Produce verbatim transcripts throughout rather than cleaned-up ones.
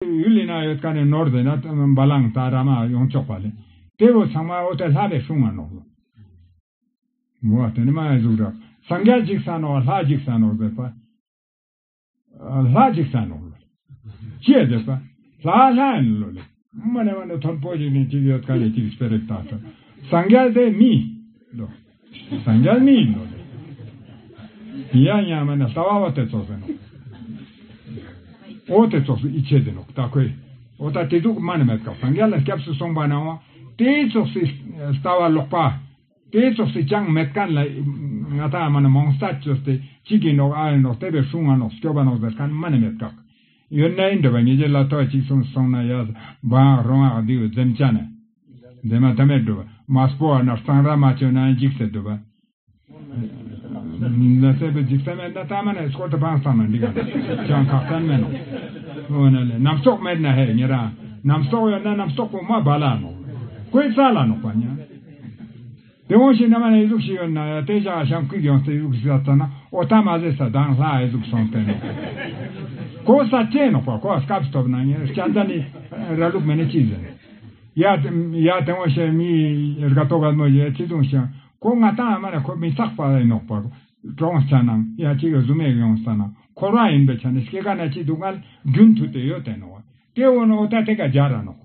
ཡུལ་ལི་ན་ཡོད་ཁན་ནི་ནོར་ཟེར་ན་བ་ལང་ད་ར་མ་ཡོང་ཆོག་པ་ལེ། ཏེ་བོ་ཚང་མ་འོ་ཏེ་ལྷ་བའི་སྲུང་ང་ནོག་ལོ། མོ་བ་ཏེ་ནི་མ་ཡ་ཟུག་ར་སངས་རྒྱས་འཇིགས་ས་ནོག་ལྷ་འཇིགས་ས་ནོག་ཟེར་པ། ལྷ་འཇིགས་ས་ནོག་ལོ། ཅི་ཡ་ཟེར་པ། ལྷ་ལྷ་ཡིན་ལོ་ལེ། མ་ནེ་མ་ནེ་མཐོན་པོ་ཞིག་ནེ་ཅིག་ཡོད་ཁན་ནི་ཅིག་སྤེ་ར་ཞིག་བཏང་ས། སངས་རྒྱས་ཏེ་མི་ལོ། སངས་རྒྱས་མི་ཡིན་ལོ་ལེ། ཡ་ཡ་མ་ནེ་ལྟ་བ་བ་ཏེ་ཙོགས་ཟེར་ནོག་འོ་ཏེ་ཙོགས་སུ་ཡིད་ཆེས་ཏེ་ནོག་ད་ཁོས། འོ་ད་ཏེ་ཟུག་མ་ནེ་མེད་ཀ་སངས་རྒྱས་ལ་སྐྱབས་སུ་སོང་པ་ན་འོ་ཏེ་ཙོགས་སུ་ལྟ་བ་ལོག་པ། ཏེ་ཙོགས་སུ་ཅང་མེད་ཁན་ལ་ང་ཏང་མ་ནེ་མོང་སྟ་ཅོས་ཏེ་ཅིག་ཡིན་ནོག་ཨ་ཡིན་ནོག་ཏེ་བའི་སྲུང་ང་ནོག་སྐྱོབ་པ་ནོག་ཟེར་ཁན་མ་ནེ་མེད་ཀ། ཡོད་ན་ཡིན་འགྲོ་བ་ཉེ་རང་ལ་ཐོ་ཅིག་སོང་སོང་ན་ཡ་བ་རོང་ཨ་དེ་བའི་འཛེམ་ཅ་ནེ། འཛེམ་མ་ཐ་མེད་འགྲོ་བ་མ་སྤོ་བ་ན་གཙང་ར་མ་ཅོས་ན་འཇིགས་སེ་འགྲོ་བ། ན་སེ་བའི་འཇིགས་སེ་མེད་ན་ད་མ་ནེ་སྐོར་ཏེ་བང་སང་ན་འདི་ག་ཅང་ཁག་ཅན་མེད་ནོག་འོ་ན་ལེ་རྣམ་རྟོག་མེད་ན་ཧེ་ཉེ་རང་རྣམ་རྟོག་ཡོད་ན་རྣམ་རྟོག་པོ་མ་བ་ལ་ནོག་ཁོའི་རྩ་ལ་ནོག་པ་ཉ། ཏེ་འོ་ཞིག་ན་མ་ནེ་ཨི་ཟུག་ཞིག་ཡོད་ན་ཡ་ཏེ་ཞག་ཞང་ཁུག་ཡོང་སྟེ་ཨི་ཟུག་ཞིག་ཟ་ཙ་ན་འོ་ད་མ་ཟེར་ས་དང་ལྷ་ཨི་ཟུག་སོང་སྟེ་ནོག་ཁོ་ས་ཅེ་ནོག་པ་ཁོ་ཨ་སྐབས་ཐོབ་ན་ཉེ་སྐྱ་འཛའ་ནི་ར་ལུག་མེ་ནེ་ཅི་ཟེར་ཡ་ཡ་ཏེ་འོ་ཞིག་མི་དགའ་ཏོ་དགའ་མོ་ཡ་ཅི་དུང་ཞིག་ཁོ་ང་ཏང་མ་ནེ་ཁོ་མི་ཚག་པ་ཡིན་ནོག་པ་གྲོངས་ཆ་ནང་ཡ་ཅིག་ག་ཟུ་མེ་ཡོང་ས་ན་འཁོར་བ་ཡིན་པའི་ཆ་ནེ་སྐྱེ་རྒ་ན་འཆི་སྡུག་བསྔལ་རྒྱུན་མཐུད་དེ་ཡོད་དེ་ནོག་ཏེ་འོ་ནོ་འོ་ད་ཏེ་ཀ་རྒྱ་ར་ནོག་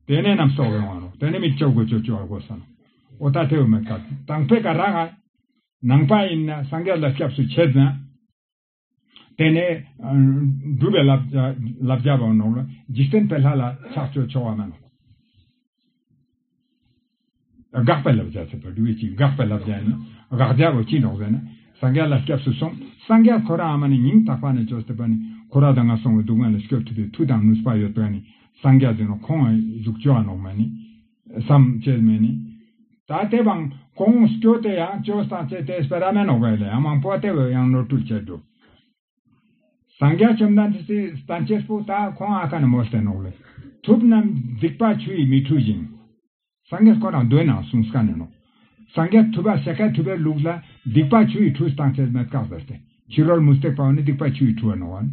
ཏེ་ནེ་རྣམ་རྟོག་ཡོང་བ་ནོག་ཏེ་ནེ་མི་ཅོ་གོ་ཅོ་ཅོ་བ་གོ་ས་ནོག་འོ་ད་ཏེ་འོ་མེད་ཀ་དང་པེ་ཀ་ར་ག་ནང་པ་ཡིན་ན་སངས་རྒྱས་ལ་སྐྱབས་སུ་ཆེད་ན། ཏེ་ནེ་སྒྲུབ་པའི་བསླབ་བྱ་བསླབ་བྱ་བ་ནོག་ལ་འཇིག་རྟེན་པའི་ལྷ་ལ་ཕྱག་མཆོད་ཆོག་པ་མ་ནོག་དགག་པའི་བསླབ་བྱ་ཟེར་བ་འདུག་པའི་ཅིག་དགག་པའི་བསླབ་བྱ་ཡིན་ན་དགག་བྱ་བོ་ཅི་ནོག་ཟེར་ན་སངས་རྒྱས་ལ་སྐྱབས་སུ་སོང་སངས་རྒྱས་ཁོ་རང་ཨ་མ་ནི་སྙིང་ཐག་པ་ནེ་ཅོས་ཏེ་པ་ནི་ཁོ་རང་དང་ང་སོང་བའི་སྡུག་བསྔལ་ལ་སྐྱོབ་ཐུབ་པའི་མཐུ་དང་ནུས་པ་ཡོད་པ་ནི་སངས་རྒྱས་ཟེར་ནོག་ཁོང་ཨ་ཟུག་ཅོ་ཨ་ནོག་མ་ནི་བསམ་ཅེས་མེད་ནི། ད་ཏེ་བང་ཁོང་སྐྱོ་ཏེ་ཡང་ཅོས་ཏང་ཅེས་ཏེ་སྤེ་ར་མེད་ནོག་པ་ལེ་ཡང་མང་པོ་ཏེ་བོ་ཡང་ནོར་འཁྲུལ་ཅེས་འགྲོ། སངས་རྒྱས་བཅོམ་ལྡན་འདས་སི་སྟན་ཅེས་པོ་ད་ཁོང་ཨ་ཀ་ནེ་མོལ་ཏེ་ནོག་ལེ། ཐུབ་རྣམས་སྡིག་པ་ཆུ་ཡིས་མི་འཁྲུ་ཞིང་། སངས་རྒྱས་ཁོ་རང་མདོའི་ནང་གསུངས་ཀ་ནེ་ནོག་སངས་རྒྱས་ཐུབ་པ་ཤཱཀྱ་ཐུབ་པའི་ལུགས་ལ་སྡིག་པ་ཆུ་ཡིས་འཁྲུ་སྟང་ཅེས་མེད་ཀག་ཟེར་ཏེ། ཕྱི་རོལ་མུ་སྟེགས་པ་བོ་ནི་སྡིག་པ་ཆུ་ཡིས་འཁྲུ་བ་ནོག་པ།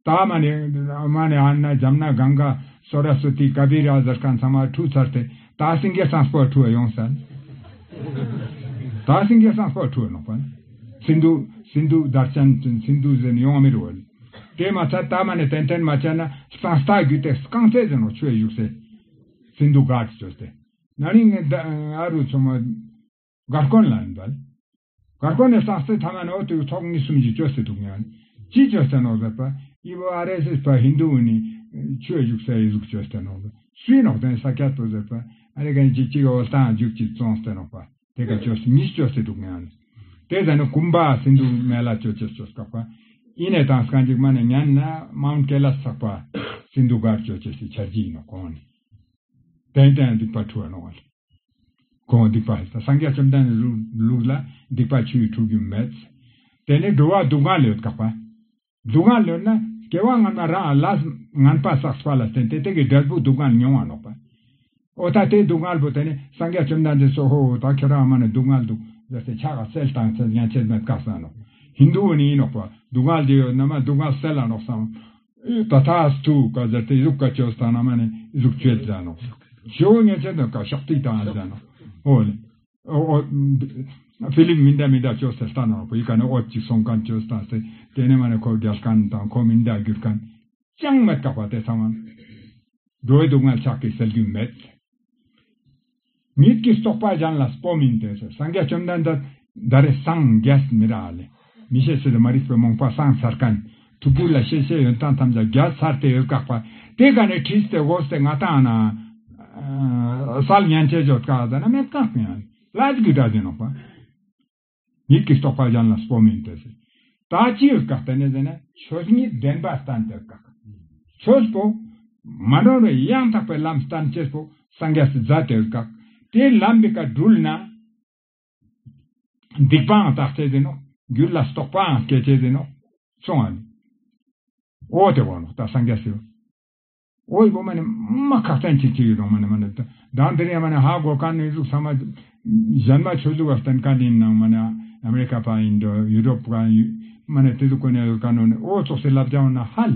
ད་མ་ནེ་མ་ནེ་ཨ་ན་ཇམ་ན་གངྒཱ་སོ་ར་སུ་ཏི་ཀ་བི་ར་ཟེར་ཁན་ཚང་མ་འཁྲུ་ཚར་ཏེ་ད་སེང་གེ་སང་སྤོ་འཁྲུ་བ་ཡོང་ས། ད་སེང་གེ་སང་སྤོ་འཁྲུ་བ་ནོག་པ། སིན་དྷུ་སིན་དྷུ་དར་ཅན་སིན་དྷུ་ཟེར་ནེ་ཡོང་བ་མི་རུ་བ་ལེ། ཏེ་མ་ཚད་ད་མ་ནེ་ཏན་ཏན་མ་ཆ་ན་སང་སྟ་རྒྱུ་ཏེ་རྐང་རྩེ་ཟེར་ནོག་ཆུ་བའི་བཞུགས་སེ། སིན་དྷུ་གྷ་ཊ་ཅོས་ཏེ། ན་ནིང་ཨ་རུ་ཚོ་མ་གར་ཀོན་ལ་ཡིན་པ་ལེ། གར་ཀོན་ནེ་སང་སྟེ་ཐ་མ་ནེ་འོ་ཏེ་ཚོགས་གཉིས་གསུམ་ཞིག་ཅོས་ཏེ་འདུག་ཡང་ཅི་ཅོས་ཏེ་ནོག་ཟེར་པ། ཨི་བོ་ཨར་ཨེས་ཨེས་པ་ཧིན་དུ་བོ་ནི་ཆུ་བའི་བཞུགས་སའི་ཟུག་ཅོས་ཏེ་ནོག་པ། སུའི་ནོག་ཏེ་ས་ཀྱད་པོ་ཟེར་པ། ཨ་རེ་གན་ཅིག་ཅིག་འོ་སྟངས་འཇུག་ཅིག་བཙོངས་ཏེ་ནོག་པ། ཏེ་ཀ་ཅོས་ཏེ་གཉིས་ཅོས་ཏེ་འདུག་ཡང་། ཏེ་ཟ་ནེ་ཀུམ་བྷ་སིན་དྷུ་མེ་ལ་ཅོ་ཅེས་ཅོས་ཀག་པ། ཨི་ནེ་དང་སྐང་ཅིག་མ་ནེ་ཉན་ན་མའུནྜ་ཀེ་ལ་ས་ཚག་པ་སིན་དྷུ་གྷ་ཊ་ཅོ་ཅེས་སི་འཆར་གཞི་ཡིན་ནོག་ཁོང་ནི། ཏན་ཏན་སྡིག་པ་འཁྲུ་བ་ནོག་པ་ལེ། ཁོང་སྡིག་པ་ཧེ་ས་སངས་རྒྱས་བཅོམ་ལྡན་འདས་ལུགས་ལ་སྡིག་པ་ཆུ་ཡིས་འཁྲུ་རྒྱུ་མེད། ཏེ་ནེ་འགྲོ་བ་སྡུག་བསྔལ་ཡོད་ཀག་པ། སྡུག་བསྔལ་ཡོད་ན་སྐྱེ་བ་སྔ་མ་རང་ལས་ངན་པ་བསགས་པ་ལ་བརྟེན་ཏེ་ཏེ་གི་འབྲས་བུ་སྡུག་བསྔལ་མྱོང་བ་ནོག་པ། འོ་ད་ཏེ་སྡུག་བསྔལ་པོ་ཏེ་ནེ་སངས་རྒྱས་བཅོམ་ལྡན་འདས་སོ་ཧོ་ད་ཁྱོད་རང་མ་ནེ་སྡུག་བསྔལ་འདུག་ཟེར་ཏེ་ཕྱག་ག་སེལ་དང་ཚེ་ཡན་ཆད་མེད་ཀག་ས་ནོག་ཧིན་དུ་བོ་ནི་ཡིན་ནོག་པ། སྡུག་བསྔལ་དེ་ཡོད་ན་མ་སྡུག་བསྔལ་སེལ་ལ་ནོག་སམ། ཏ་ཐཱ་སི་ཏུ་ཀ་ཟེར་ཏེ་ཟུག་ཀ་ཅོས་ཏང་ན་མ་ནེ་ཟུག་ཅོས་ཟ་ནོག་ཞོ་ཉེ་ཆེ་ནོག་ཀ་ཤོག་ཏི་ཏང་ཟ་ནོག་འོ་ལེ། འོ་འོ་ཕི་ལིམ་མི་འདྲ་མི་འདྲ་ཅོས་ཏེ་ལྟ་ནོག་པ། ཡི་ཀ་ནེ་འོ་ཅིག་སོང་ཁན་ཅོས་ཏང་སྟེ་ཏེ་ནེ་མ་ནེ་ཁོ་རྒྱལ་ཁན་དང་ཁོ་མི་འདྲ་གྱུར་ཁན་ཅང་མེད་ཀག་པ་ཏེ་ཚང་མ། འགྲོ་བའི་སྡུག་བསྔལ་ཕྱག་གིས་སེལ་རྒྱུ་མེད། ཉིད་ཀྱི་རྟོགས་པ་གཞན་ལ་སྤོ་མིན་ཏེ་ཟེར། སངས་རྒྱས་བཅོམ་ལྡན་འདས་ད་རེ་སངས་རྒྱས་མི་ར་ལེ། མི་ཤེས་ཤེས་ཏེ་མ་རིག་པའི་རྨོངས་པ་སངས་ཚར་ཁན། ཐུགས་རྒྱུད་ལ་ཤེས་བྱའི་ཡོན་ཏན་ཐམས་ཅད་རྒྱས་ཚར་ཏེ་ཡོད་ཀག་པ། ཏེ་ཀ་ནེ་ཁྲིད་དེ་གོས་ཏེ་ང་ཏང་ན་སལ་ཉན་ཆེ་ཅོ་ཀག་ཟ་ན་མེད་ཀག་ཡང་ལ་ཅིག་གི་འདྲ་ཟེར་ནོག་པ། ཉིད་ཀྱི་རྟོགས་པ་གཞན་ལ་སྤོ་མིན་ཏེ་ཟེར། ད་ཅི་ཡོད་ཀག་ཏེ་ནེ་ཟེར་ན་ཆོས་ཉིད་བདེན་པ་བསྟན་ཏེ་ཡོད་ཀག་ཆོས་པོ་མ་ནོར་བའི་ཡང་དག་པའི་ལམ་བསྟན་ཅེས་པོ་སངས་རྒྱས་སི་མཛད་དེ་ཡོད་ཀག་ཏེ་ལམ་པོའི་ཀ་དྲུལ་ན་སྡིག་པའང་དག་ཅེས་ཨིན་ནོག་རྒྱུད་ལ་རྟོགས་པའང་སྐྱེ་ཅེས་ཨིན་ནོག་སོང་ཨ་ནི། འོ་ཏེ་བོ་ནོག་ད་སངས་རྒྱས་སི། འོ་ཡི་བོ་མ་ནེ་མ་ཁག་ཅན་ཅིག་ཅིག་ཡོད་ནོག་མ་ནེ་མ་ནེ་ད་དང་དེ་རིང་མ་ནེ་ཧ་གོ་ཁན་ནི་ཟུག་ཚང་མ་གཞན་མ་ཆོས་ལུགས་པ་བསྟེན་ཁན་ཨིན་ནང་མ་ནེ་ཨ་མེ་རི་ཀ་པ་ཨིན་འགྲོ་ཡུ་རོབ་པ་ཨིན་མ་ནེ་ཏེ་ཟུག་གོ་ནེ་ཡོད་ཁན་ནོ་ནི་འོ་ཙོགས་སི་ལབ་ཀྱང་ན་ཧ་ལ།